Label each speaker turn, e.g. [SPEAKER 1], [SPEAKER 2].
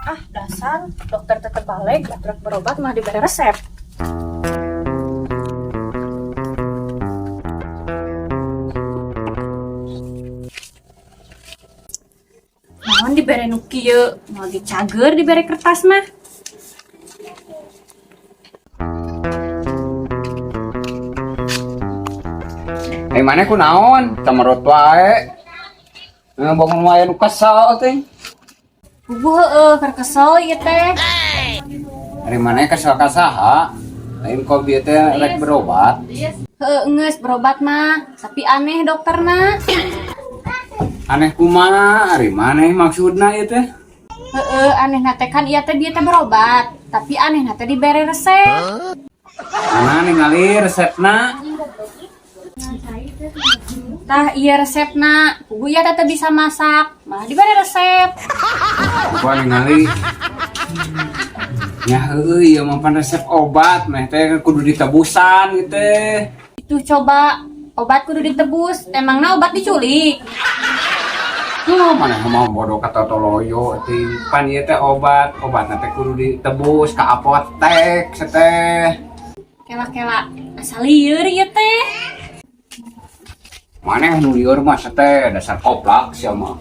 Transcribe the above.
[SPEAKER 1] Ah, dasar dokter tetep balik, dokter berobat mah diberi resep. Naon dibere nu kieu, mau dicager dibere kertas mah.
[SPEAKER 2] Eh, mana ku naon? Camerot wae. Eh, bangun wae nu kesel teh.
[SPEAKER 1] Puguh heueuh keur kesel ieu teh.
[SPEAKER 2] Ari mana kesel ka saha? Lain kok bieu teh rek berobat.
[SPEAKER 1] Heueuh geus berobat mah, tapi aneh dokterna.
[SPEAKER 2] Aneh kumaha? Ari maneh maksudna ieu teh?
[SPEAKER 1] Heeh, aneh teh kan ieu teh dia teh berobat, tapi aneh teh dibere resep.
[SPEAKER 2] Mana ningali resepna?
[SPEAKER 1] Tah iya resepna, puguh ieu teh teu bisa masak, malah dibere resep.
[SPEAKER 2] Gua ningali. Ya heueuh, ieu mah pan resep obat, meh teh kudu ditebusan gitu.
[SPEAKER 1] Itu coba obat kudu ditebus, emangna obat diculik?
[SPEAKER 2] Oh, mana mau bodoh kata toloyo ting pan ieu teh obat, obatna teh kudu ditebus ka apotek seteh.
[SPEAKER 1] Kela-kela asal lieur ieu teh.
[SPEAKER 2] Maneh nu lieur mah seteh, dasar koplak sia mah.